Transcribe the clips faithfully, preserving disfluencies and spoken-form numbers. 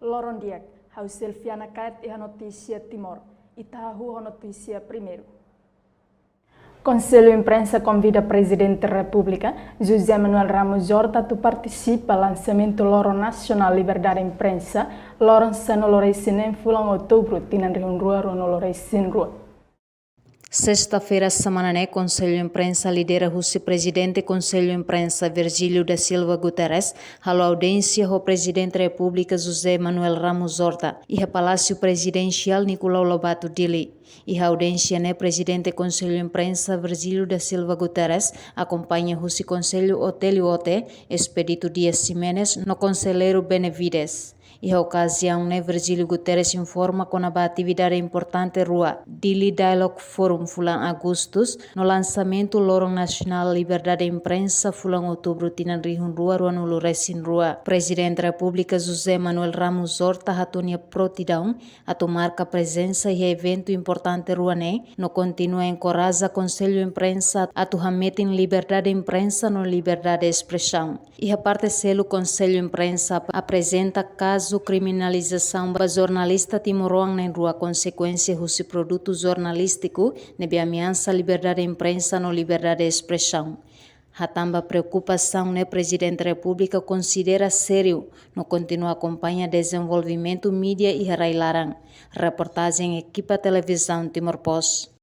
Loron di'ak, ha'u Selviana Kait iha Notísia Timor. Ita hahú ho notísia primeiru. Konsellu Imprensa konvida Prezidente Repúblika, José Manuel Ramos Horta, atu partisipa lansamentu Loron Nasionál Liberdade Imprensa, loron sanulu-resin-neen fulan Outubru, tinan rihun rua ruanulu-resin-rua. Sesta-feira semana ne'e, Konsellu Imprensa lidera husi Prezidente Konsellu Imprensa Virgílio da Silva Guterres halo audiénsia ho Prezidente Repúblika José Manuel Ramos Horta iha Palásiu Prezidensiál Nicolau Lobato, Dili. Iha audiénsia ne'e, Prezidente Konsellu Imprensa Virgílio da Silva Guterres akompaña husi Konsellu Otélio Ote, Expedito Dias Ximenes no Konselleiru Benevides. Iha okaziaun ne'e, Virgílio Guterres informa kona-ba atividade importante rua, Dili Dialogue Forum fulan Agustus, no lansamentu Loron Nasionál Liberdade Imprensa fulan Outubru tinan rihun rua ruanulu-resin-rua. Prezidente Repúblika José Manuel Ramos Horta hato'o nia prontidaun atu marka prezensa iha eventu importante rua ne'e, no kontinua enkoraja Konsellu Imprensa atu hametin liberdade imprensa no liberdade espresaun. Iha parte seluk, Konsellu Imprensa ap-, aprezenta kazu kriminalizasaun ba jornalista timoroan na'in-rua konsekuénsia husi produtu jornalístiku ne'ebé ameasa liberdade imprensa no liberdade espresaun. Hatán ba preokupasaun ne'e, Prezidente Repúblika konsidera sériu no kontinua akompaña dezenvolvimentu mídia iha rai-laran. Reportajen ekipa Televizaun Timor Post.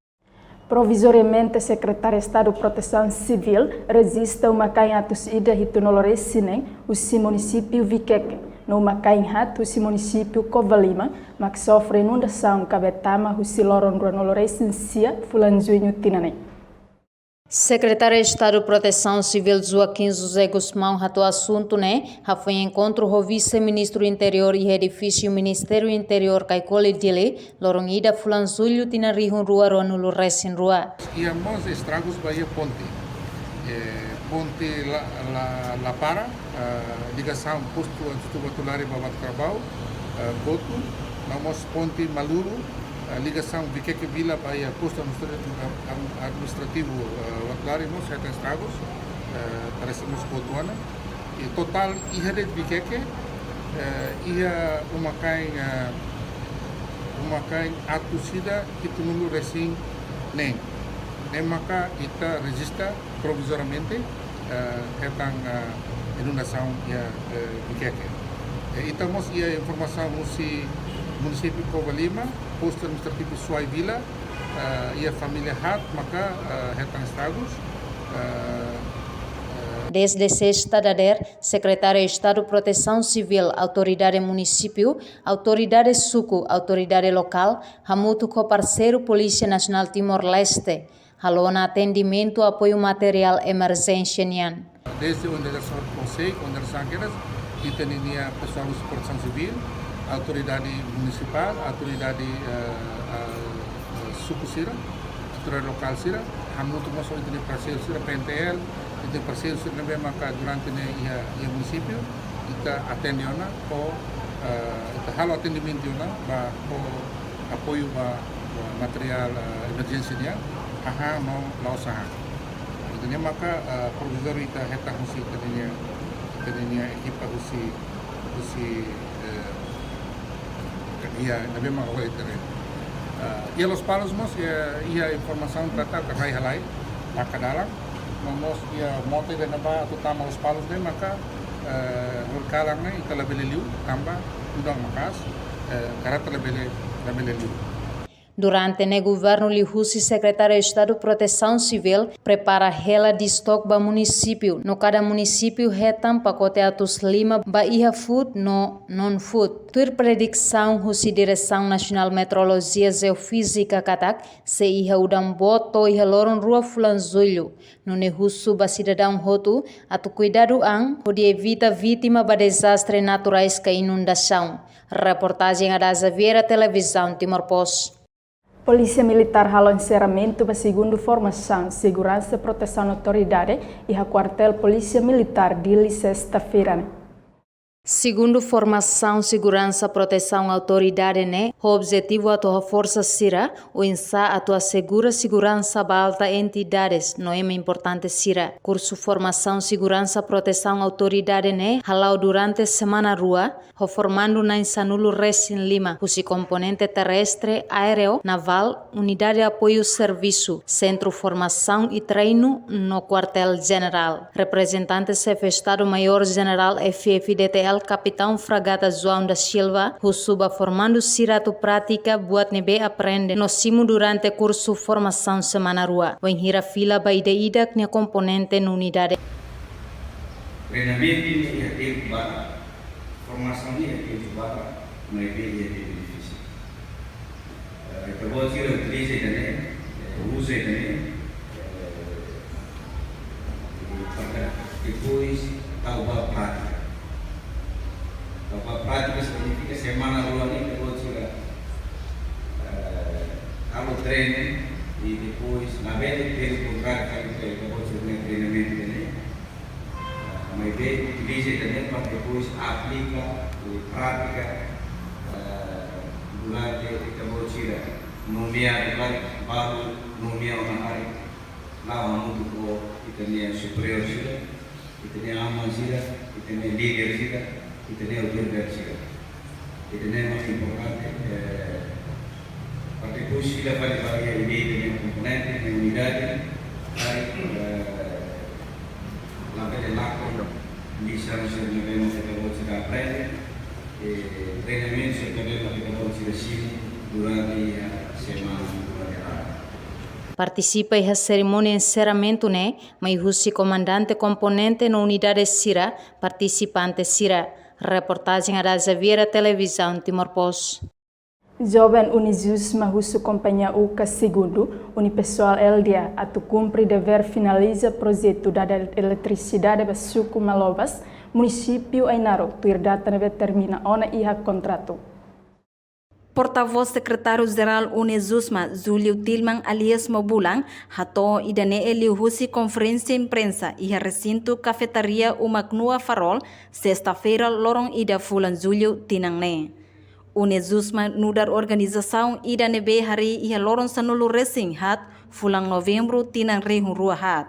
Provizoriamente, Sekretáriu Estadu Protesaun Sivíl rejista uma-kain atus ida hitunulu-resin-neen husi munisípiu Viqueque, no uma-kain haat husi munisípiu Covalima, mak sofre inundasaun kaben tama husi loron ruanulu-resin-sia fulan Juñu tinan ne'e. Sekretáriu Estadu Protesaun Sivíl Joaquim José Gusmão hato'o asuntu ne'e hafoin enkontru ho Vise-Ministru Interiór iha edifísiu Ministériu Interiór Caicoli, Dili, loron ida fulan Jullu tinan rihun rua ruanulu-resin-rua. Iha mós estragus ba iha ponte. Eh, ponte La, La, La Para, eh, ligasaun postu administrativu Batulari ba Batu Karabau, eh, kotu, no mós ponte Malulu, eh, ligasaun Viqueque Vila ba iha postu administrativu, administrativu, eh, Batulari mós hetan estragus, eh, parese mós kotu ona. I totál iha de'it Viqueque, eh, iha uma-kain, eh, uma-kain atus ida hitunulu-resin-neen. Ne'e maka ita rejista provizoriamente, eh, hetan, eh, inundasaun iha, eh, Viqueque. Eh, ita mós iha informasaun husi munisípiu Covalima, postu administrativu Suai Vila, eh, iha família haat maka, eh, hetan estragus, eh, eh. Dezde sesta dadeer, Sekretáriu Estadu Protesaun Sivíl, autoridade munisípiu, autoridade suku, autoridade lokál, hamutuk ho parseiru Polísia Nasionál Timor-Leste, halo ona atendimentu apoiu materiál emerjénsia nian. Dezde onde eles conseguem, onde eles querem, ita-nia pesoál husi Protesaun Sivíl, autoridade munisipál, autoridade, eh, eh, suku sira, autoridade lokál sira, hamutuk mós ho ita-nia parseiru sira, P N T L, ita-nia parseiru sira ne'ebé maka durante ne'e iha, iha munisípiu, ita atende ona ho, eh, ita halo atendimentu ona ba ho apoiu ba, ba materiál, eh, emerjénsia nian, hahán no la'ós hahán. Entaun ne'e maka, eh, provizóriu ita hetan husi ita-nia, ita-nia ekipa husi, husi, eh, iha ne'ebé maka ho ita-nia. Eh, iha Lospalos mós, iha, iha informasaun katak rai halai, maka dalan, no mós iha mota ida ne'ebá atu tama Lospalos ne'e maka, eh, loron kalan ne'e ita labele liu, tanba udan maka'as, eh, karik labele, labele liu. Durante ne'e, governu liuhusi Sekretáriu Estadu Protesaun Sivíl prepara hela destoke ba munisípiu, no kada munisípiu hetan pakote atus lima ba iha food no non-food. Tuir predisaun husi Diresaun Nasionál Meteorolojia Jeofízika katak, sei iha udan boot to'o iha loron rua fulan Jullu. Nune'e husu ba sidadaun hotu atu kuidadu an, hodi evita vítima ba dezastre naturais ka inundasaun. Reportajen Adaza Vieira, Televizaun Timor Post. Polísia Militár halo enserramentu ba segundu formasaun seguransa protesaun autoridade iha Kuartél Polísia Militár Dili, sesta-feira ne'e. Segundu formasaun seguransa protesaun autoridade ne'e, ho objetivu atu reforsa sira, oinsá atu asegura seguransa ba alta entidades no ema importante sira. Kursu formasaun seguransa protesaun autoridade ne'e hala'o durante semana rua, ho formandu na'in sanulu resin lima husi komponente terrestre, aéreu, navál, unidade apoiu servisu, sentru formasaun i treinu no kuartél jenerál. Reprezentante Xefe Estadu Maiór Jenerál F-FDTL Kapitaun Fragata João da Silva husu ba formandu sira atu pratika buat ne'ebé aprende no simu durante kursu formasaun semana rua. Wainhira fila ba ida-idak nia komponente no unidade. Treinamentu ne'e iha tempu badak, formasaun ne'e iha tempu badak, maibé iha tempu difisil. Eh, ita-boot sira utiliza ida-ne'e, eh, uza ida-ne'e, eh, para depois tau ba prátika. Tau ba prátika signifika semana rua ne'e ita-boot sira, eh, halo treinu i depois labele pelo kontráriu, ita-boot sira-nia treinamentu ida-ne'e, eh, maibé utiliza ida-ne'e para depois aplika i pratika, eh, durante ita-boot sira nomeia, balu nomeia ona hari, la'o hamutuk ho ita-nia superiór sira, ita-nia aman sira, ita-nia líder sira, ita-nia autoridade sira. Ida-ne'e mak importante, eh, para depois fila fali ba iha ita-nia komponente, ita-nia unidade, para, eh, labele lakon lisaun sira ne'ebé mak ita-boot sira aprende, eh, treinamentu sira ne'ebé mak ita-boot sira simu durante iha semana, durante aban. Partisipa iha serimónia enserramentu ne'e, mai husi komandante komponente no unidade sira, partisipante sira. Reportajen Ada Xaviera, Televizaun Timor Post. Joven UNEJUSMA husu kompañia UCA Segundu, UNIPESSOAL LDA, atu kumpre devér finaliza projetu dada eletrisidade ba suku Manelobas, munisípiu Ainaro, tuir data ne'ebé termina ona iha kontratu. Portavós Sekretáriu Jerál UNEJUSMA, Júlio Tilman alias Mabulan, hato'o ida-ne'e liuhusi konferénsia imprensa iha resintu Kafetaria Uma Knua Farol, sesta-feira, loron ida fulan Jullu tinan ne'e. UNEJUSMA nu'udar organizasaun ida ne'ebé harii iha loron sanulu resin haat fulan Novembru tinan rihun rua haat.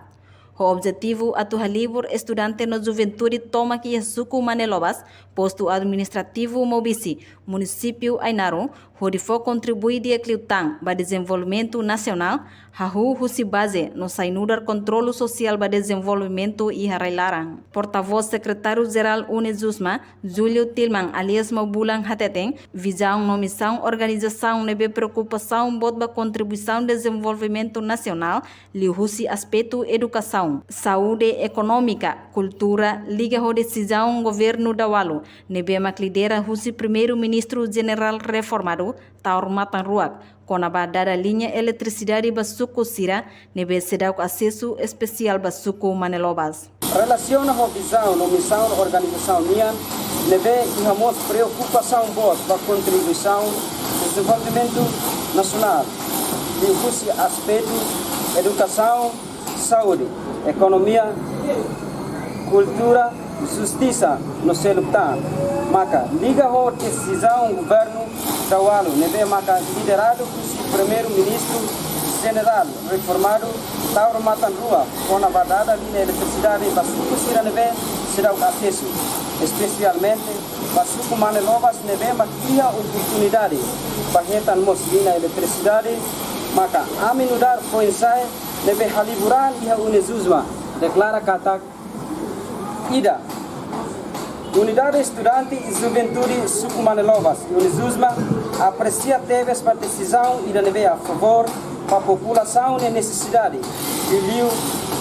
Ho objetivu atu halibur estudante no juventude tomak iha suku Manelobas, postu administrativu Maubisse, munisípiu Ainaro, hodi fó kontribui di'ak liután ba dezenvolvimentu nasionál, hahú husi baze no sai nu'udar kontrolu sosiál ba dezenvolvimentu iha rai-laran. Portavós Sekretáriu Jerál UNEJUSMA, Júlio Tilman alias Mabulan hateten, vizaun no misaun organizasaun ne'ebé preokupasaun boot ba kontribuisaun dezenvolvimentu nasionál, liuhusi aspetu edukasaun, saúde, ekonómika, kultura, liga ho desizaun governu Dawalo, ne'ebé mak lidera husi Primeiru-Ministru Jenerál Reformadu, Taur Matan Ruak, kona-ba dada liña eletrisidade ba suku sira ne'ebé seidauk asesu, espesiál ba suku Manelobas. Relasiona ho vizaun no misaun organizasaun nian, ne'ebé iha mós preokupasaun boot ba kontribuisaun dezenvolvimentu nasionál, liuhusi aspetu edukasaun, saúde, ekonomia, kultura, justisa no seluk tan. Maka liga ho desizaun governu Dawalo ne'ebé maka lideradu husi Primeiru-Ministru Jenerál Reformadu Taur Matan Ruak, kona-ba dada liña eletrisidade ba suku sira ne'ebé seidauk asesu, espesialmente ba suku Manelobas ne'ebé mak iha oportunidade ba hetan mós liña eletrisidade, maka ami nu'udar foin-sa'e ne'ebé halibur an iha UNEJUSMA deklara katak: ida, Unidade Estudante i Juventude Suku Manelobas, UNEJUSMA, apresia tebes ba desizaun ida ne'ebé a favór ba populasaun nia nesesidade, liuliu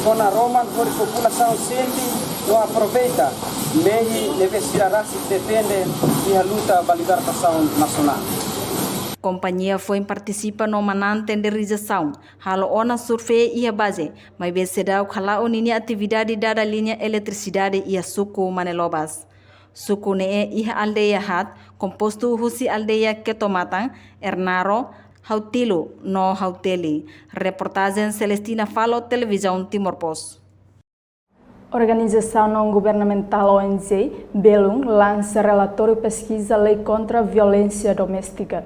fó naroman hodi populasaun sente no aproveita mehi ne'ebé sira rasik defende iha luta ba libertasaun nasionál. Kompañia foin partisipa no manán tenderizasaun, halo ona survey iha baze, maibé seidauk hala'o ninia atividade dada liña eletrisidade iha suku Manelobas. Suku ne'e iha aldeia haat, kompostu husi aldeia Ketomatan, Ernaro, Hautilu no Hauteli. Reportajen Celestina Falo, Televizaun Timor Post. Organizasaun não-governamentál O N G Belun lansa relatóriu peskiza lei kontra violénsia doméstika.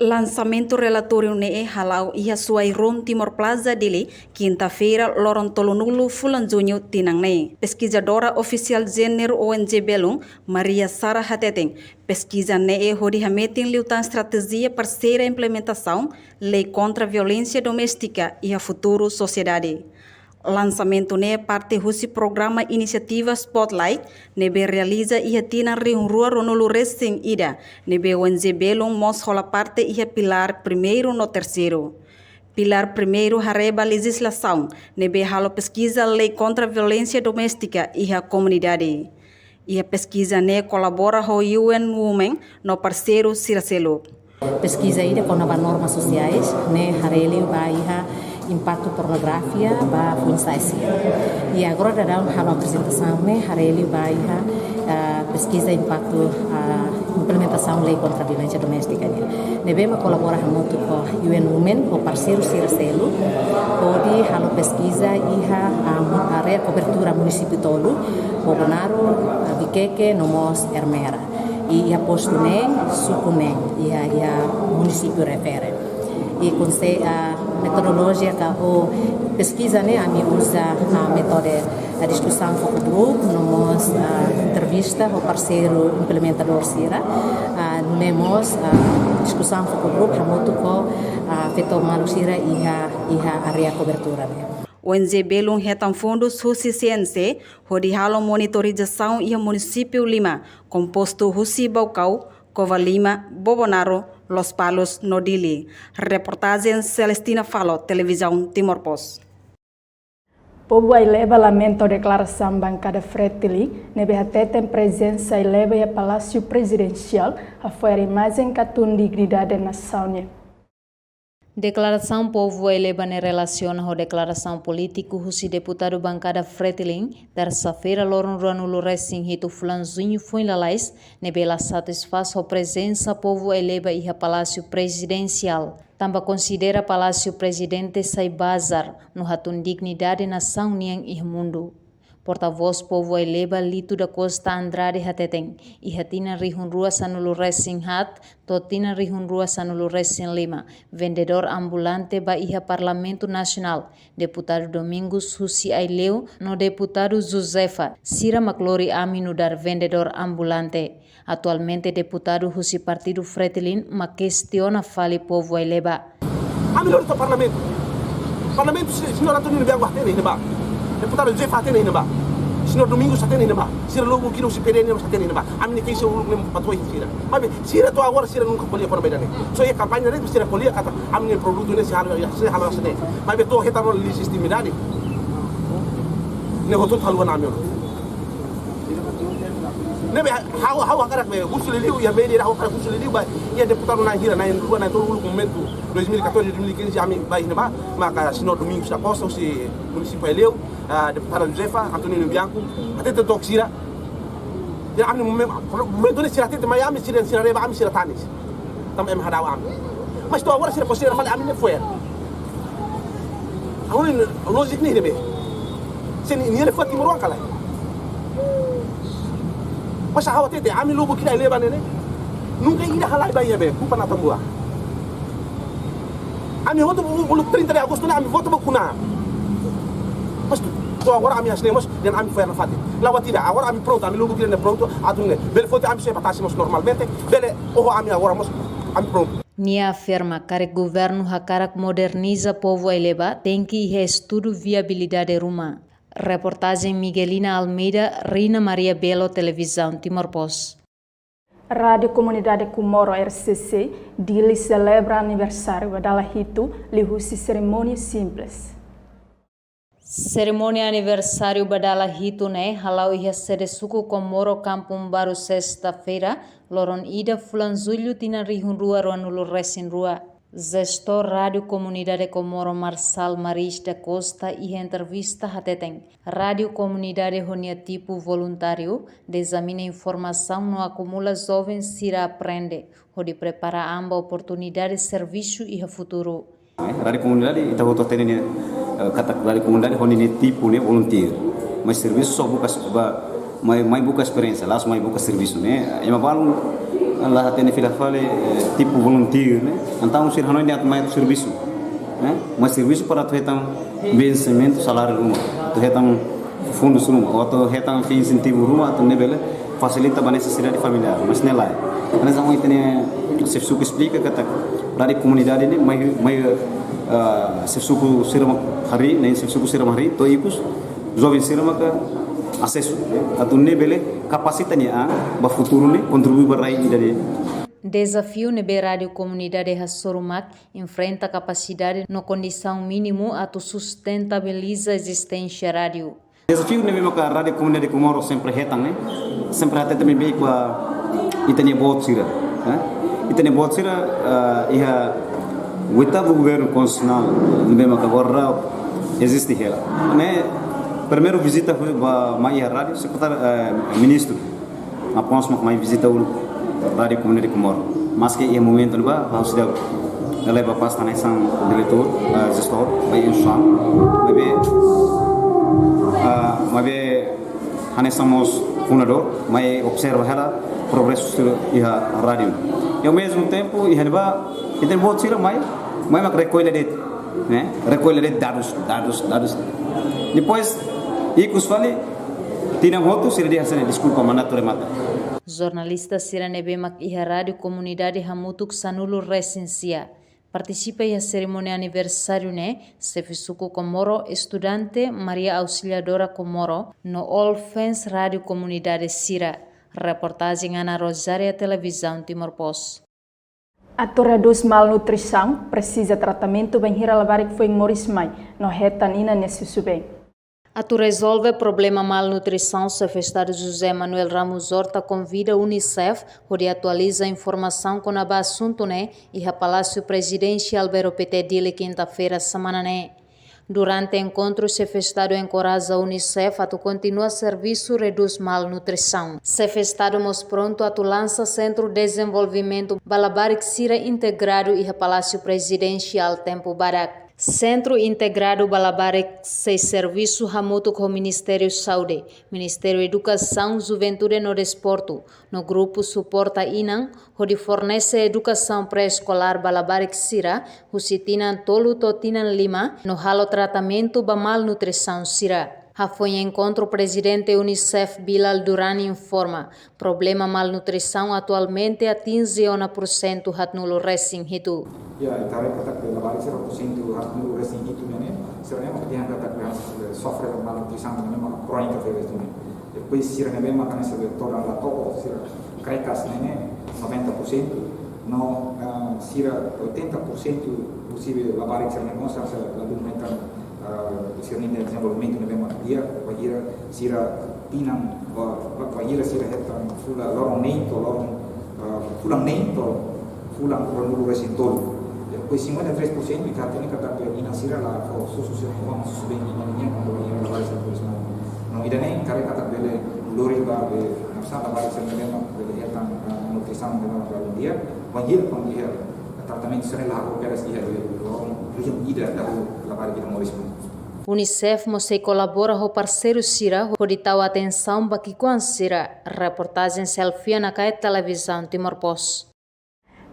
Lansamentu relatóriu ne'e hala'o iha Suai Room Timor Plaza, Dili, kinta-feira, loron tolunulu fulan Juñu tinan ne'e. Peskizadora ofisiál jéneru O N G Belun, Maria Sara hateten, peskiza ne'e hodi hametin liután estratéjia parseira implementasaun lei kontra violénsia doméstika iha futuru sosiedade. Lansamentu ne'e parte husi programa inisiativa Spotlight ne'ebé realiza iha tinan rihun rua ruanulu resin ida, ne'ebé O N G Belun mós hola parte iha pilár primeiru no terseiru. Pilár primeiru haree ba lejizlasaun ne'ebé halo peskiza lei kontra violénsia doméstika iha komunidade. Iha peskiza ne'e kolabora ho U N Women no parseiru sira seluk. Peskiza ida kona-ba normas sosiais ne'e haree liu ba iha impaktu pornografia ba foin-sa'e sira. I agora daudaun halo aprezentasaun ne'e haree liu ba iha, ah, peskiza impaktu, ah, implementasaun lei kontra violénsia doméstika nian. Ne'ebé mak kolabora hamutuk ho U N Women, ho parseiru sira seluk, hodi halo peskiza iha, ah, mu-, área kobertura munisípiu tolu, Bobonaro, ah, Viqueque, no mós Ermera. I iha postu neen, suku neen, iha, iha munisípiu refere. I konse-, ah, metodolojia ka ou peskiza ne'e ami uza, ah, metode, ah, diskusaun foku grup, no mós, ah, entrevista ho parseiru implementadór sira, ah, nune'e mós, ah, diskusaun foku grup hamutuk ho, ah, feto maluk sira iha, iha área kobertura ne'e. O N G Belun hetan fundus husi C N C, hodi halo monitorizasaun iha munisípiu lima, kompostu husi Baucau, Covalima, Bobonaro, Lospalos no Dili. Reportajen Celestina Falo, Televizaun Timor Post. Povu Aileba lamenta deklarasaun bankada Fretilin ne'ebé hateten prezensa Aileba iha Palásiu Prezidensiál hafo'er imajen ka tun dignidade nasaun nian. Deklarasaun povu Aileba ne'e relasiona ho deklarasaun polítiku husi deputadu bankada Fretilin, tersa-feira, loron ruanulu resin hitu fulan Juñu foin lalais, ne'ebé la satisfás ho prezensa povu Aileba iha Palásiu Prezidensiál. Tanba konsidera Palásiu Prezidente sai bazár no hatun dignidade nasaun nian iha mundu. Portavós povu Aileba Lito da Costa Andrade hateten, iha tinan rihun rua sanulu resin haat to'o tinan rihun rua sanulu resin lima, vendedór ambulante bá iha Parlamentu Nasionál, deputadu Domingos husi Aileu no deputadu Josefa, sira mak lori ami nu'udar vendedór ambulante. Atualmente deputadu husi partidu Fretilin mak kestiona fali povu Aileba. Ami lori to'o Parlamentu. Parlamentu, se-, señór António Bianco hatene iha ne'ebá. Deputadu José hatene iha ne'ebá. Señór Domingos hatene iha ne'ebá. Sira lubuk kilo si P D N hatene iha ne'ebá. Ami-nia keixa uluk ne'e ba to'o iha sira. Maibé sira to'o agora sira nunka ko'alia kona-ba ida-ne'e. Só iha kampaña ne'e sira ko'alia katak ami-nia produtu ne'e sei halo, sei halo hanesan ne'e. Maibé to'o hetan ona lejitimidade. Ne'e hotu haluha ona ami ona. Ne'ebé ha'u, ha'u hakarak be husu liuliu iha média, ha'u hakarak husu liuliu ba iha deputadu na'in hira, na'in rua, na'in tolu uluk momentu dois mil e catorze, dois mil e quinze ami bá iha ne'ebá, maka señór Domingos da Costa husi munisípiu Aileu, ah, deputada Josefa, Antonino Bianco, hatete took sira. Ya ami momen-, momentu ne'e sira hatete mai ami, sira, sira reba ami, sira tanis. Tanba ema hadau ami. Mas to'o agora sira konsidera fali ami ne'e fo'er. Agora ne'e lójika ne'e ne'ebé. Se nia, nia ne'e fati moruan ka lae. Mas ha'u hatete, ami lubuk ida Aileba ne'e ne'e. Nunka ida halai ba iha be, kupa na tambua. Ami hotu u-, uluk trinta de agosto ne'e ami vota ba kuna. Mas to'o agora ami hanesan ne'e mós, dehan ami fo'er nafatin. La'ós ida, agora ami prontu, ami lubuk ida ne'e prontu, atu ne'e. Bele foti ami sei ba tasi mós normalmente, bele oho ami agora mós, ami prontu. Nia afirma katak governu hakarak moderniza povu Aileba, tenke iha estudu viabilidade ruma. Reportajen Miguelina Almeida, Rina Maria Belo, Televizaun Timor Post. Rádiu Komunidade Comoro, R C C, Dili selebra aniversáriu ba dala hitu liuhusi serimónia simples. Serimónia aniversáriu ba dala hitu ne'e hala'o iha sede suku Comoro Kampung Baru, sesta-feira, loron ida fulan Jullu tinan rihun rua ruanulu resin rua. Jestór Rádiu Komunidade Comoro Marçal Maris da Costa iha entrevista hateten, rádiu komunidade ho nia tipu voluntáriu, dezamina informasaun no akumula joven sira aprende, hodi prepara an ba oportunidade servisu iha futuru. Eh, rádiu komunidade, ita hotu hatene nia, eh, katak rádiu komunidade ho nia tipu ne'e volunteer. Mai servisu só buka, ba, mai, mai buka esperiénsia, la'ós mai buka servisu, ne'e. Ema balun la hatene fila fali, eh, tipu volunteer, ne'e. Entaun sira hanoin dehan atu mai atu servisu, ne'e. Mai servisu para atu hetan vensimentu saláriu ruma, atu hetan fundus ruma, ou atu hetan feen insentivu ruma, atu nune'e bele fasilita ba nesesidade familiár, mas ne'e lae. Hanesan ohin ita-nia xefe suku esplika katak rádiu komunidade ne'e mai, mai, ah, xefe suku sira mak harii, ne'e xefe suku sira mak harii, to'o ikus joven sira maka asesu, atu nune'e bele kapasita nia an ba futuru ne'e, kontribui ba rai ida ne'e. Dezafiu ne'ebé rádiu komunidade hasoru mak enfrenta kapasidade no kondisaun mínimu atu sustentabiliza ezisténsia rádiu. Dezafiu ne'ebé maka Rádiu Komunidade Comoro sempre hetan, ne'e? Sempre hateten maibé ba ita-nia boot sira, eh? Ita-nia boot sira, eh, iha oitavu governu konstitusionál ne'ebé maka agora eziste hela. Ne'e primeiru vizita ba mai iha rádiu, sekretáriu, eh, ministru Afonso mak mai vizita uluk Rádiu Komunidade Comoro. Maske iha momentu ne'ebá, ha'u seidauk leba pasta hanesan diretór, eh, jestór, ba iha instituisaun. Maibé, ah, maibé hanesan mós fundadór, mai observa hela progresu sira iha rádiu. I ao mesmo tempo, iha ne'ebá, ita-nia boot sira mai, mai mak rekolla de'it, ne'e? Rekolla de'it dadus, dadus, dadus. Depois, ikus fali, tinan hotu sira dehan hanesan ne'e, deskulpa, mandato remata. Jornalista sira ne'ebé mak iha rádiu komunidade hamutuk sanulu resin sia partisipa iha serimónia aniversáriu ne'e, xefe suku Comoro, estudante, Maria Auxiliadora Comoro, no all fans rádiu komunidade sira. Reportajen Ana Rosária, Televizaun Timor Post. Atu redús malnutrisaun, presiza tratamentu bainhira labarik foin moris mai, no hetan inan nia susubeen. Atu rezolve problema malnutrisaun, Xefe Estadu José Manuel Ramos Horta konvida UNICEF hodi atualiza informasaun kona-ba asuntu ne'e iha Palásiu Prezidensiál Bero Pité, Dili, kinta-feira semana ne'e. Durante enkontru, Xefe Estadu enkoraja UNICEF atu kontinua servisu redús malnutrisaun. Xefe Estadu mós prontu atu lansa Sentru Dezenvolvimentu ba Labarik sira integradu iha Palásiu Prezidensiál tempu badak. Sentru Integradu ba Labarik sei servisu hamutuk ho Ministériu Saúde, Ministériu Edukasaun, Juventude no Desportu, no grupu suporta inan, hodi fornese edukasaun pré-eskolár ba labarik sira husi tinan tolu to'o tinan lima, no halo tratamentu ba malnutrisaun sira. Hafoin enkontru, Prezidente UNICEF Bilal Durrani informa, problema malnutrisaun atualmente atinje ona pursentu haatnulu resin hitu. Ya, ita haree katak labarik sira pursentu haatnulu resin hitu ne'e, sira ne'e maka dehan katak sira sofre malnutrisaun ne'e maka krónika tebes ne'e. Depois sira ne'ebé maka hanesan todan la to'o, sira krekas ne'e, noventa pursentu, no, ah, sira oitenta pursentu husi labarik sira ne'e mós hanesan ladún hetan, ah, sira-nia dezenvolvimentu ne'ebé mak di'ak, bainhira sira tinan, ba, ba, bainhira sira hetan fulan loron neen to'o loron, ah, fulan neen to'o fulan ruanulu resin tolu. Depois cinquenta e três por cento ita hatene katak inan sira la fó susu sira-nia oan, susubeen inan nian, kuandu inan labarik sira tulis mau. No ida-ne'e ita haree katak bele lori ba be, hanesan labarik sira ne'ebé mak bele hetan, ah, nutrisaun ne'ebé mak bele di'ak, bainhira kuandu iha tratamentu sira la halo peras iha loron, region ida dahuluk labarik ida moris mai. UNICEF mós sei kolabora ho parseiru sira hodi tau atensaun ba ki'ikoan sira. Reportajen Selfia Nakayet, Televizaun Timor Post.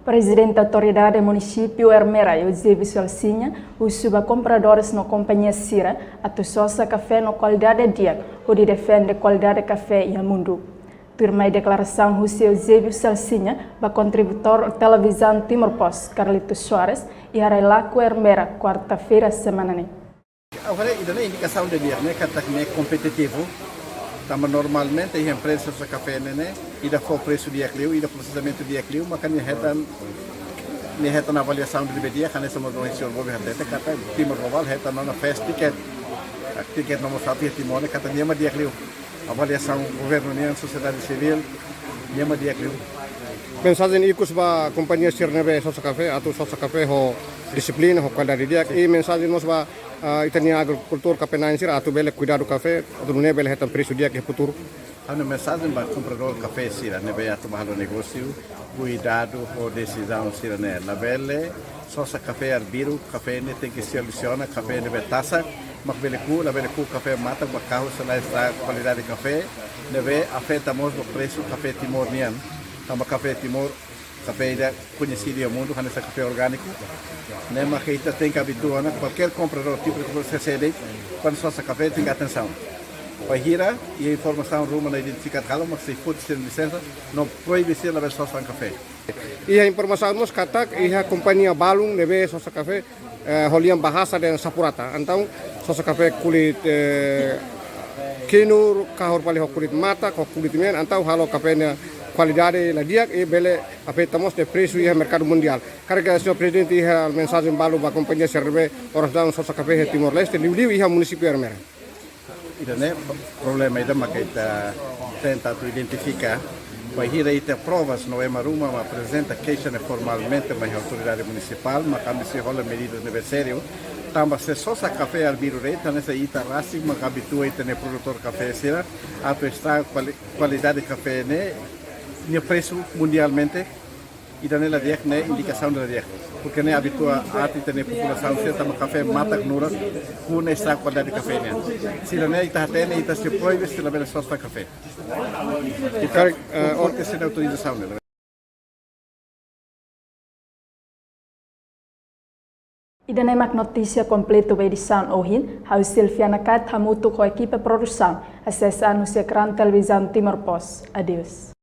Prezidente Autoridade Munisípiu Ermera, Eusébio Salsinha, husu ba kompradores no kompañia sira atu sosa kafé no kualidade di'ak, hodi defende kualidade kafé iha mundu. Tuirmai deklarasaun husi Eusébio Salsinha ba kontributór Televizaun Timor Post, Carlito Soares, iha Railaco, Ermera, kuarta-feira semana ne'e. Agora, ida-ne'e indikasaun ida di'ak, ne'e katak ne'e kompetitivu. Tanba normalmente iha empreza sosa kafé ne'e, ne'e, ida fó presu di'ak liu, ida prosesamentu di'ak liu, maka nia hetan, nia hetan avaliasaun ne'ebé di'ak, hanesan mós señór Bobi hatete, katak Timor Global hetan ona fast ticket. Ticket nomor satu iha Timor ne'e, katak nia mak di'ak liu. Avaliasaun governu nian, sosiedade sivíl, nia mak di'ak liu. Mensajen ikus ba kompañia sira ne'ebé sosa kafé, atu sosa kafé ho dixiplina, ho kualidade di'ak. I mensajen mós ba, ah, ita-nia agrikultór kafé-na'in sira atu bele kuidadu kafé, atu nune'e bele hetan presu di'ak iha futuru. Ha'u-nia mensajen ba kompradór kafé sira ne'ebé atu bá halo negósiu, kuidadu ho desizaun sira-ne'e. Labele sosa kafé arbiru, kafé ne'e tenke selesiona, kafé ne'ebé tasak, Mak bele ku'u, labele ku'u kafé matak, ba kahur sei la estraga kualidade kafé, ne'ebé afeta mós ba presu kafé Timor nian. Tanba kafé Timor, kafé ida koñesidu iha mundu, hanesan kafé orgániku. Ne'e mak ita tenke abitua ona, kualkér kompradór, tipu de kompradór C C D, kuandu sosa kafé, tenke atensaun. Bainhira iha informasaun ruma ne'e identifika halo, mak sei foti sira-nia lisensa, no proibe sira labele sosa kafé. Iha informasaun mós katak iha kompañia balun ne'ebé sosa kafé, eh, ho lian bahasa dehan sapurata. Entaun sosa kafé kulit, eh, kinur, kahur fali ho kulit matak, ho kulit mean, entaun halo kafé nia kualidade la di'ak, i bele afeta mós nia presu iha merkadu mundiál. Karik señór prezidente iha mensajen balu ba kompañia sira ne'ebé oras daudaun sosa kafé iha Timor-Leste, liuliu iha munisípiu Ermera? Ida-ne'e problema ida maka ita tenta atu identifika. Bainhira ita provas no ema ruma mak aprezenta keixa ne'e formalmente mai autoridade munisipál, mak ami sei hola medidas ne'ebé sériu. Tanba se sosa kafé arbiru de'it, hanesan ita rasik mak abitua ita-nia produtór kafé sira atu estraga kuali-, kualidade kafé ne'e, nia presu mundialmente. Ida-ne'e la di'ak, ne'e indikasaun la di'ak. Porke ne'e abitua atu ita-nia populasaun sira tama kafé matak nurak, ku'u ne'e estraga kualidade kafé nian. Sira-ne'e ita hatene, ita sei proibe, sira labele sosa kafé. Ita karik, eh, konforme sira-nia autorizasaun ne'e. Ida-ne'e mak notísia kompletu ba edisaun ohin. Ha'u Silviana Kat hamutuk ho ekipa produsaun. Asesa anúnsiu ekran televizaun Timor Post. Adeus.